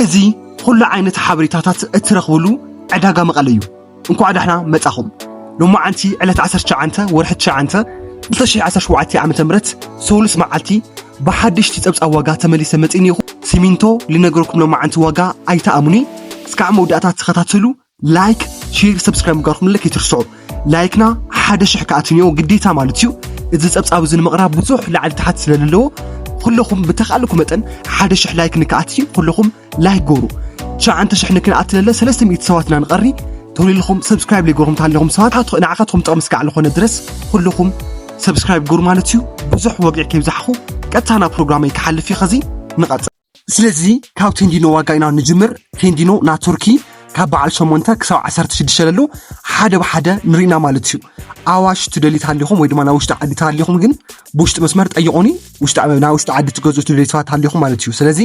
እዚ ኩሉ ዓይነት ሓበሬታታት እትረኽብሉ ዕዳጋ መቐለ እዩ። እንኳዕ ዳሕና መጻኹም። ሎማዓንቲ ዕለት ዓሰርተ ትሽዓተ ወርሒ ትሽዓተ ክልተ ሽሕ ዓሰርተ ሸውዓተ ዓመተ ምህረት ሰሉስ መዓልቲ ብሓድሽቲ ጸብጻብ ዋጋ ተመሊሰ መጺእኒ እኹ። ሲሚንቶ ልነገርኩም ሎማዓንቲ ዋጋ ኣይተኣምኑይ። እስካዕ መወዳእታ ተኸታተሉ። ላይክ፣ ሼር፣ ሰብስክራይብ ምግባርኩም ለክ ይትርስዑ። ላይክና ሓደ ሽሕ ክኣትንዮ ግዴታ ማለት እዩ። እዚ ጸብጻብ እዚ ንምቕራብ ብዙሕ ላዕሊ ታሕቲ ስለ ዘለዎ ኩለኹም ብተኻእለኩም መጠን ሓደ ሽሕ ላይክ ንክኣቲ ኩለኹም ላይክ ጎሩ። ትሽዓተ ሽሕ ንክንኣቲ ለለ ሰለስተ ሚእቲ ሰባትና ንቐሪ ተውሊልኹም ሰብስክራይብ ለይጎርኩም ታለኹም ሰባት ንዓኻትኩም ጥቕሚ ስጋዕ ዝኾነ ድረስ ኩለኹም ሰብስክራይብ ጎሩ ማለት እዩ። ብዙሕ ወግዒ ከይብዛሕኹ ቀጥታ ናብ ፕሮግራመይ ክሓልፍ እዩ። ኸዚ ንቐጽል። ስለዚ ካብ ቴንዲኖ ዋጋ ኢና ንጅምር። ቴንዲኖ ናቱርኪ ካብ በዓል ሸሞንተ ክሳብ ዓሰርተ ሽዱሽተ ለሎ ሓደ ብሓደ ንሪእና ማለት እዩ። ኣዋሽ ትደሊ ተሃሊኹም ወይ ድማ ናብ ውሽጢ ዓዲ ተሃሊኹም ግን ብውሽጢ መስመር ጠይቑኒ። ውሽጢ ናብ ውሽጢ ዓዲ ትገዝኡ ትደሊ ሰባት ተሃሊኹም ማለት እዩ። ስለዚ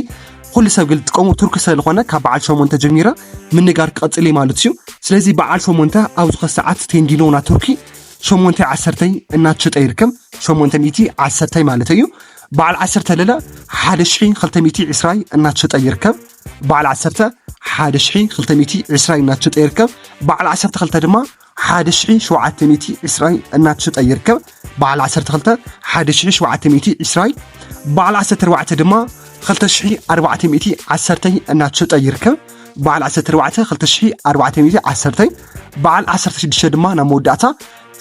ኩሉ ሰብ ግን ዝጥቀሙ ቱርኪ ስለዝኾነ ካብ በዓል ሸሞንተ ጀሚረ ምንጋር ክቐጽል እዩ ማለት እዩ። ስለዚ በዓል ሸሞንተ ኣብዚ ኸዚ ሰዓት ቴንዲኖ ናቱርኪ ሸሞንተ ዓሰርተ እናተሸጠ ይርከብ። ሸሞንተ ሚእቲ ዓሰርተ ማለት እዩ። በዓል ዓሰርተ ለለ ሓደ ሽሕ ክልተ ሚእቲ ዕስራ እናተሸጠ ይርከብ። በዓል ዓሰርተ ሓደ ሽሕ ክልተ ሚእቲ ዕስራ እናተሸጠ ይርከብ። በዓል ዓሰርተ ክልተ ድማ ሓደ ሽሕ ሸውዓተ ሚእቲ ዕስራ እናተሸጠ ይርከብ። በዓል ዓሰርተ ክልተ ሓደ ሽሕ ሸውዓተ ሚእቲ ዕስራ፣ በዓል ዓሰርተ ኣርባዕተ ድማ ክልተ ሽሕ ኣርባዕተ ሚእቲ ዓሰርተ እናተሸጠ ይርከብ። በዓል ዓሰርተ ኣርባዕተ ክልተ ሽሕ ኣርባዕተ ሚእቲ ዓሰርተ፣ በዓል ዓሰርተ ሽዱሽተ ድማ ናብ መወዳእታ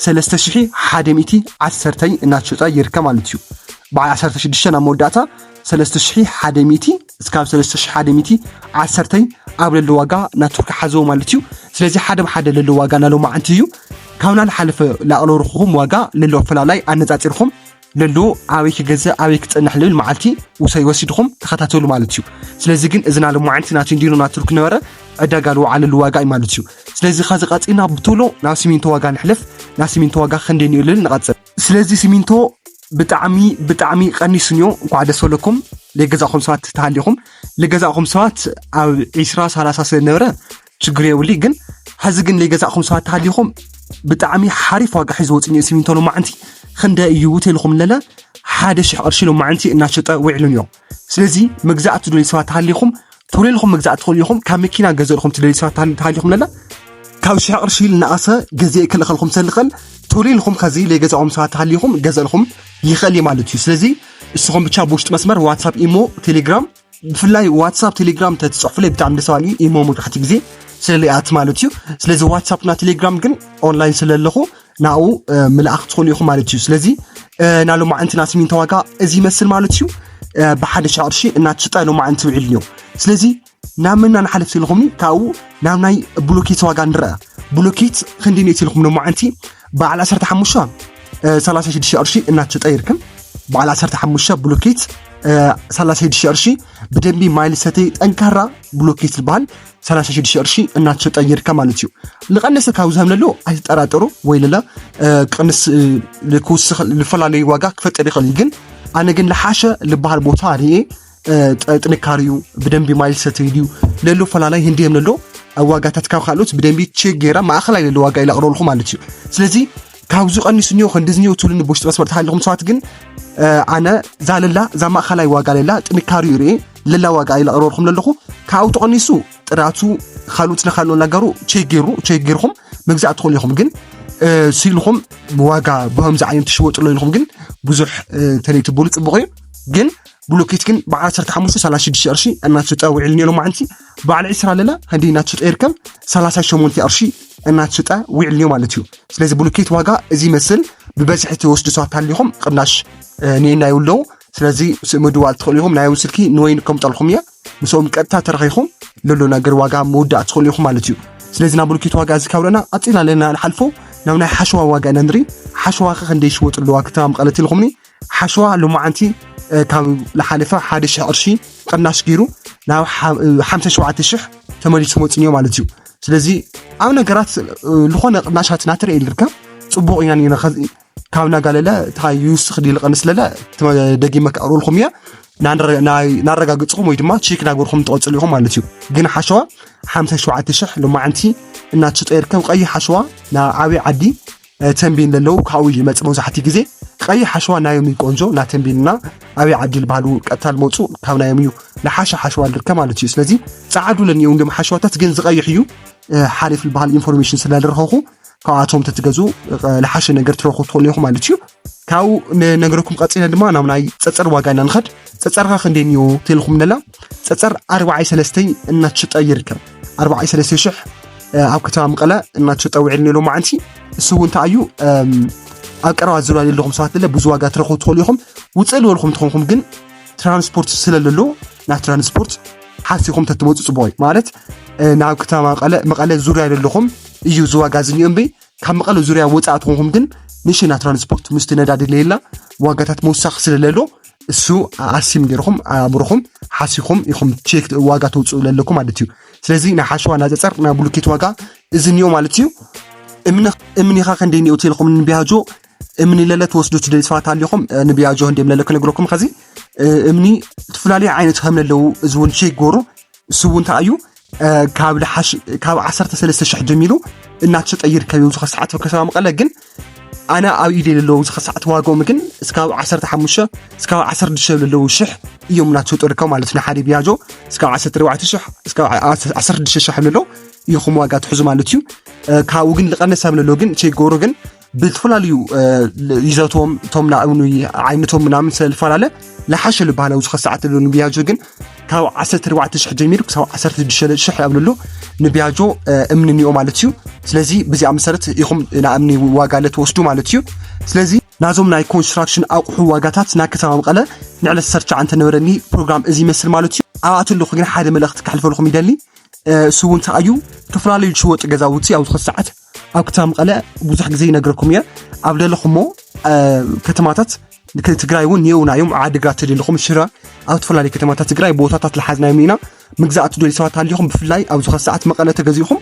ሰለስተ ሽሕ ሓደ ሚእቲ ዓሰርተ እናተሸጠ ይርከብ ማለት እዩ። በዓል ዓሰርተ ሽዱሽተ ናብ መወዳእታ ሰለስተ ሽሕ ሓደ ሚእቲ እስካብ ሰለስተ ሽሕ ሓደ ሚእቲ ዓሰርተ ኣብ ለሎ ዋጋ ናቱርኪ ሓዘዎ ማለት እዩ። ስለዚ ሓደ ብሓደ ለሎ ዋጋ ናሎማዓንቲ እዩ። ካብ ናልሓለፈ ላቕሎ ርኹኹም ዋጋ ለሎ ኣፈላላይ ኣነጻጺርኩም ለሎ ኣበይ ክገዝእ ኣበይ ክጸንሕ ልብል መዓልቲ ውሰይ ወሲድኹም ተኸታተሉ ማለት እዩ። ስለዚ ግን እዚ ናሎማዓንቲ ናቱ እንዲኖ ናቱርኪ ነበረ ዕዳጋ ልውዓለሉ ዋጋ እዩ ማለት እዩ። ስለዚ ኸዚ ቀጺልና ብቶሎ ናብ ሲሚንቶ ዋጋ ንሕልፍ። ናብ ሲሚንቶ ዋጋ ክንደይ ንእልል ንቐጽል። ስለዚ ሲሚንቶ ብጣዕሚ ብጣዕሚ ቀኒሱ እንዮ። እንኳዕ ደስ በለኩም። ለይገዛእኹም ሰባት ተሃሊኹም፣ ለይገዛእኹም ሰባት ኣብ ዒስራ ሰላሳ ስለ ነበረ ችግር የብሉ። ግን ሐዚ ግን ለይገዛእኹም ሰባት ተሃሊኹም ብጣዕሚ ሓሪፍ ዋጋ ሒዙ ወፂኡ እንዮ። ሲሚንቶ ሎማዓንቲ ክንደ እዩ ተልኹም ለለ ሓደ ሽሕ ቅርሺ ሎማዓንቲ እናሸጠ ውዒሉ እንዮ። ስለዚ መግዛእቲ ደልዩ ሰባት ተሃሊኹም ቶሎ ኢልኩም መግዛእ ትኽእሉ ኢኹም። ካብ መኪና ገዘእልኩም ትደልዩ ሰባት ተሃሊ-፣ ተሃሊኹም ለለ ካብ ሽሕ ቅርሺ ልናኣሰ ገዚኤ ክልእኸልኩም ሰልኸል ቶሎ ኢልኩም ኸዚ ለይገዛእኹም ሰባት ተሃሊኹም ገዘእልኩም ይኽእል እዩ ማለት እዩ። ስለዚ እስኹም ብቻ ብውሽጢ መስመር ዋትሳፕ፣ ኢሞ፣ ቴሌግራም፣ ብፍላይ ዋትሳፕ፣ ቴሌግራም ተትጽሕፉለይ ብጣዕሚ ደስ በሃሊ። ኢሞ መብዛሕትኡ ግዜ ስለለይኣት ማለት እዩ። ስለዚ ዋትሳፕ እና ቴሌግራም ግን ኦንላይን ስለ ኣለኹ ናብኡ፣ እ፣ ምልኣኽ ትኽእሉ ኢኹም ማለት እዩ። ስለዚ፣ እ፣ ናይ ሎማዓንቲ ናይ ሲሚንቶ ዋጋ እዚ ይመስል ማለት እዩ። እ፣ ብሓደ ሽሕ ቅርሺ እናተሸጠ ሎማዓንቲ ውዒሉ እዩ። ስለዚ ናብ መን ኢና ንሓልፍ ኢልኩምኒ? ካብኡ ናብ ናይ ብሎኬት ዋጋ ንረአ። ብሎኬት ክንደይ ነቲ ኢልኩም ሎማዓንቲ በዓል ዓሰርተ ሓሙሽተ፣ እ፣ ሰላሳ ሽዱሽተ ቅርሺ እናተሸጠ ይርከብ። በዓል ዓሰርተ ሓሙሽተ ብሎኬት፣ እ፣ ሰላሳ ሽዱሽተ ቅርሺ ብደንቢ ማይ ልሰተይ ጠንካራ ብሎኬት ዝበሃል ሰላሳ ሽዱሽተ ቅርሺ እናተሸጠ ይርከብ ማለት እዩ። ልቐንስ ካብ ዝህም ለሎ ኣይትጠራጠሩ ወይ ለለ፣ እ፣ ቅንስ፣ እ፣ ልክውስኽ ልፈላለዩ ዋጋ ክፈጥር ይኽእል እዩ። ግን ኣነ ግን ልሓሸ ልበሃል ቦታ ርኤ፣ እ፣ ጥ-፣ ጥንካሬኡ ብደንቢ ማይ ልሰተይ ድዩ ለሎ ፈላላይ ህንዲ የም ለሎ ዋጋታት ካብ ካልኦት ብደንቢ ቼክ ገይረ ማእኸላይ ለሎ ዋጋ ኢለ ኣቕርበልኩም ማለት እዩ። ስለዚ ካብዚ ቀኒሱ እኒኦ፣ ክንድዚ እኒኦ ትብሉኒ ብውሽጢ መስመር ተሃሊኹም ሰባት ግን፣ እ፣ ኣነ እዛ ለላ፣ እዛ ማእኸላይ ዋጋ ለላ ጥንካሬኡ ርኤ ለላ ዋጋ ኢለ ኣቕርበልኩም ለለኹ። ካብኡ ተቐኒሱ ጥራቱ ካልኦት ለካልኦ ነገሩ ቼክ ገይሩ፣ ቼክ ገይርኩም ምግዛእ ትኽእሉ ኢኹም። ግን፣ እ፣ ስኢልኩም ብዋጋ ብኸምዚ ዓይነት ትሽወጡ ኣሎ ኢልኩም ግን ብዙሕ፣ እ፣ ተለይትብሉ ጽቡቕ እዩ። ግን ብሎኬት ግን በዓል ዓሰርተ ሓሙሽተ ሰላሳ ሽዱሽተ ቅርሺ እናተሸጠ ውዒሉ እኒኦ ሎማዓንቲ። በዓል ዒስራ ለለ ክንደይ እናተሸጠ ይርከብ? ሰላሳ ሸሞንተ ቅርሺ እናተሸጠ ውዒሉ እኒኦ ማለት እዩ። ስለዚ ብሎኬት ዋጋ እዚ ይመስል። ብበዝሒ ትወስዱ ሰባት ሃሊኹም ቅናሽ፣ እ፣ ንኤና ይውለዉ። ስለዚ ስ-፣ ምድዋል ትኽእሉ ኢኹም። ናዮም ስልኪ ንወይን ከምጠልኩም እየ። ምስኦም ቀጥታ ተራኺኹም ለሎ ነገር ዋጋ ምውዳእ ትኽእሉ ኢኹም ማለት እዩ። ስለዚ ናብ ብሎኬት ዋጋ እዚ ካብ ርአና ቀጺልና ኣለና ንሓልፎ ናብ ናይ ሓሸዋ ዋጋ ኢና ንርኢ። ሓሸዋ ከ ክንደይ ይሽወጡ ኣለዋ ከተማ መቐለ ትልኹምኒ? ሓሸዋ ሎማዓንቲ፣ እ፣ ካብ ዝሓለፈ ሓደ ሽሕ ቅርሺ ቅናሽ ገይሩ ናብ ሓ-፣ እ፣ ሓምሳ ሸውዓተ ሽሕ ተመሊሱ መፅንዮ ማለት እዩ። ስለዚ ኣብ ነገራት፣ እ፣ ዝኾነ ቅናሻት እናተረእየ ዝርከብ ፅቡቕ ኢና ኒና። ከዚ ካብ ናጋ ለለ እንታይ ይውስኽ ድዩ ዝቐንስ ለለ ትመ-፣ ደጊመ ከቕርብልኩም እየ። ናንረ-፣ ናይ-፣ ናረጋግፅኹም ወይ ድማ ቼክ ናገርኩም ትቐፅሉ ኢኹም ማለት እዩ። ግን ሓሸዋ ሓምሳ ሸውዓተ ሽሕ ሎማዓንቲ እናተሸጠ ይርከብ። ቀይሕ ሓሸዋ ናብ ዓብዪ ዓዲ ተንቤን ለለው ካብኡ ይመጽእ። መብዛሕትኡ ግዜ ቀይሕ ሓሸዋ ናዮም እዩ ቆንጆ። እና ተንቤንና ኣበይ ዓዲ ዝበሃሉ ቀጥታ ልመፁ ካብ ናዮም እዩ። ንሓሸ ሓሸዋ ልርከብ ማለት እዩ። ስለዚ ጸዓዱ ለኒኡ እንዲም ሓሸዋታት ግን ዝቐይሕ እዩ ሓሪፍ ዝበሃል ኢንፎርሜሽን ስለልረኸኹ ካብኣቶም ተትገዙ ልሓሸ ነገር ትረኹ ትኾኑ ኢኹም ማለት እዩ። ካብኡ ንነገረኩም ቀፂለ ድማ ናብ ናይ ፀፀር ዋጋ ኢና ንኸድ። ፀፀርካ ክንደይ እዩ ተልኩም ነላ? ፀፀር ኣርባዓይ ሰለስተይ እናትሽጠ ይርከብ። ኣርባዓይ ሰለስተይ ሽሕ ኣብ ከተማ መቐለ እናትሽጠ ውዒል ነሎ ማዓንቲ። እሱ እውን እንታይ እዩ ኣብ ቀረባ ዙርያ ዘለኹም ሰባት ለ ብዙ ዋጋ ትረኽቡ ትኽእሉ ኢኹም። ውፅእ ዝበልኩም ትኾንኩም ግን ትራንስፖርት ስለለሎ ናብ ትራንስፖርት ሓሲኹም ተትመፁ ፅቡቕ እዩ። ማለት ናብ ከተማ መቐለ ዙርያ ዘለኹም እዩ ዝዋጋ ዝኒኦ እምበይ ካብ መቐለ ዙርያ ወፃእ ትኾንኩም ግን ንሽና ትራንስፖርት ምስቲ ነዳዲ ለየላ ዋጋታት መውሳኽ ስለለሎ እሱ ኣሲም ገይርኹም ኣእምሮኹም ሓሲኹም ኢኹም ቼክ ዋጋ ተውፅኡ ለለኩም ማለት እዩ። ስለዚ ናይ ሓሸዋ ናይ ፀፀር ናይ ብሉኬት ዋጋ እዚ እኒኦ ማለት እዩ። እምኒኻ ከንደይ እኒኦ ቴልኹም ንቢያጆ እምኒ ለለ ትወስዱ ትደሊ ሰባት ኣሊኹም ንቢያጆ እንዲም ለለ ክነግረኩም ከዚ እምኒ ዝተፈላለዩ ዓይነት ከም ለለዉ እዚ እውን ቼክ ጎሩ እሱ እውን እንታይ እዩ ካብ ዓሰርተ ሰለስተ ሽሕ ጀሚሩ እናተሸጠ ይርከብ እዩ። ዝኸ ሰዓት ከተማ መቐለ ግን ኣነ ኣብ ኢደ ዘለዉ ዝኸ ሰዓት ዋጋኦም ግን እስካብ ዓሰርተ ሓሙሽተ እስካብ ዓሰርተ ሽዱሽተ ዘለዉ ሽሕ እዮም እናተሸጡ ይርከቡ ማለት እዩ። ሓደ ቢያጆ እስካብ ዓሰርተ ኣርባዕተ ሽሕ እስካብ ዓሰርተ ሽዱሽተ ሽሕ ኣለዉ ኢኹም ዋጋ ትሕዙ ማለት እዩ። ካብኡ ግን ዝቐነሰ ኣብ ለሎ ግን ቼክ ጎሩ ግን ብዝተፈላለዩ ይዘቶም እቶም ናእምኑ ዓይነቶም ምናምን ስለዝፈላለ ዝሓሸ ዝበሃለ ኣብዚ ኸሰዓት ዘለዉ ንቢያጆ ግን ካብ ዓሰርተ ኣርባዕተ ሽሕ ጀሚሩ ክሳብ ዓሰርተ ሽዱሽተ ሽሕ ኣብ ለሎ ንቢያጆ እምኒ እኒኦ ማለት እዩ። ስለዚ ብዚኣ መሰረት ኢኹም ንኣምኒ ዋጋ ለትወስዱ ማለት እዩ። ስለዚ ናዞም ናይ ኮንስትራክሽን ኣቑሑ ዋጋታት ናይ ከተማ መቐለ ንዕለት ሰርቻ እንተነበረኒ ፕሮግራም እዚ ይመስል ማለት እዩ። ኣብኣቱ ኣለኹ ግን ሓደ መልእኽቲ ክሕልፈልኩም ይደሊ። እሱ እውን እንታይ እዩ ዝተፈላለዩ ዝሽወጡ ገዛውቲ ኣብዚ ኸሰዓት ኣብ ከተማ መቐለ ብዙሕ ግዜ ይነግረኩም እየ። ኣብ ደለኹሞ ከተማታት ትግራይ እውን የውና እዮም። ዓድግራት ተደለኹም ሽረ ኣብ ዝተፈላለዩ ከተማታት ትግራይ ቦታታት ልሓዝና እዮም ኢና። ምግዛእ ትደልዩ ሰባት ኣሊኹም ብፍላይ ኣብዚ ኸሰዓት መቐለ ተገዚእኹም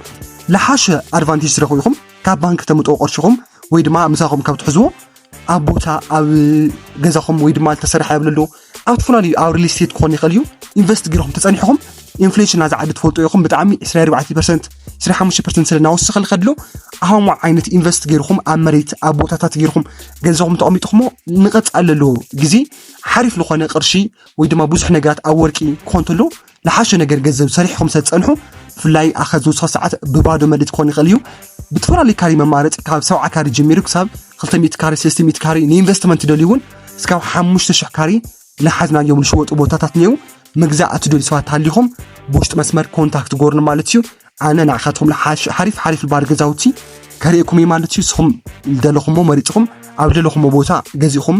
ልሓሸ ኣድቫንቴጅ ትረኽቡ ኢኹም። ካብ ባንክ ተምጥኦ ቅርሽኹም ወይ ድማ ምሳኹም ካብ ትሕዝዎ ኣብ ቦታ ኣብ ገዛኹም ወይ ድማ ዝተሰርሐ ኣብለሎ ኣብ ዝተፈላለዩ ኣብ ሪል ስቴት ክኾን ይኽእል እዩ። ኢንቨስት ገይርኹም ተፀኒሕኹም ኢንፍሌሽን ናዚ ዓዲ ትፈልጡ ኢኹም። ብጣዕሚ ዕስራ ኣርባዕተ ፐርሰንት ዕስራ ሓሙሽተ ፐርሰንት ስለ እናወሰኸ ልኸድሎ ኣሁሞ ዓይነት ኢንቨስት ገይርኹም ኣብ መሬት ኣብ ቦታታት ገይርኹም ገንዘኹም ተቐሚጥኹሞ ንቐፃል ለሎ ግዜ ሓሪፍ ዝኾነ ቅርሺ ወይ ድማ ብዙሕ ነገራት ኣብ ወርቂ ክኾን ተሎ ልሓሸ ነገር ገንዘብ ሰሪሕኹም ስለ ትፀንሑ ብፍላይ ኣኸ ዝወስኸ ሰዓት ብባዶ መሬት ክኾን ይኽእል እዩ። ብትፈላለዩ ካሪ መማረፂ ካብ ሰብዓ ካሪ ጀሚሩ ክሳብ ክልተ ሚእቲ ካሪ ሰለስተ ሚእቲ ካሪ ንኢንቨስትመንት ደልዩ እውን እስካብ ሓሙሽተ ሽሕ ካሪ ልሓዝናዮም ልሽወጡ ቦታታት እኒው ምግዛእ እትደልዩ ሰባት ሃሊኹም ብውሽጢ መስመር ኮንታክት ጎርኒ ማለት እዩ። ኣነ ንዓኻትኩም ሓሪፍ ሓሪፍ ልባር ገዛውቲ ከርእየኩም እዩ ማለት እዩ። ንስኹም ልደለኹሞ መሪፅኹም ኣብ ልደለኹሞ ቦታ ገዚእኹም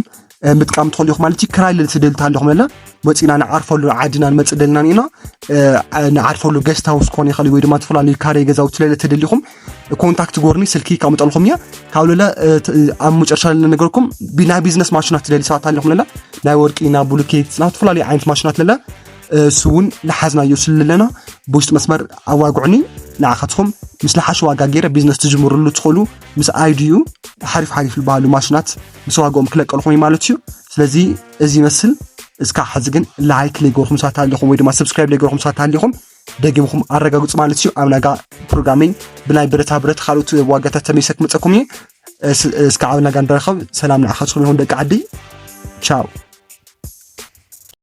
ምጥቃም ትኽእሉ ኢኹም ማለት እዩ። ክራይ ልትደልታ ኣለኹም ለና መፂና ንዓርፈሉ ዓድና ንመፅእ ደልና ኢና ንዓርፈሉ ገስት ሃውስ ክኾን ይኽእል ወይ ድማ ዝተፈላለዩ ካሬ ገዛውቲ ለለ ተደሊኹም ኮንታክት ጎርኒ ስልኪ ካምጠልኹም እያ። ካብ ለለ ኣብ መጨረሻ ለለ ነገርኩም ናይ ቢዝነስ ማሽናት ትደሊ ሰባት ኣለኹም ለና ናይ ወርቂ ናብ ብሉኬት ናብ ዝተፈላለዩ ዓይነት ማሽናት ለለ እሱ እውን ልሓዝናዮ ስለለና ብውሽጢ መስመር ኣዋግዑኒ ንዓኻትኩም ምስ ልሓሽ ዋጋ ገይረ ቢዝነስ ትጅምርሉ ትኽእሉ ምስ ኣይድዩ ሓሪፍ ሓሪፍ ዝበሃሉ ማሽናት ምስ ዋጋኦም ክለቀልኹም እዩ ማለት እዩ። ስለዚ እዚ ይመስል። እስካ ሕዚ ግን ላይክ ለይገርኩም ሳት ኣለኹም ወይ ድማ ሰብስክራይብ ለይገርኩም ሳት ኣለኹም ደጊምኩም ኣረጋግፁ ማለት እዩ። ኣብ ናጋ ፕሮግራሚንግ ብናይ ብረታ ብረት ካልኦት ዋጋታት ተመይሰ ክመፀኩም እየ። እስካ ኣብ ናጋ ንራኸብ። ሰላም ንዓኻትኩም ይኹን ደቂ ዓዲ። ቻው።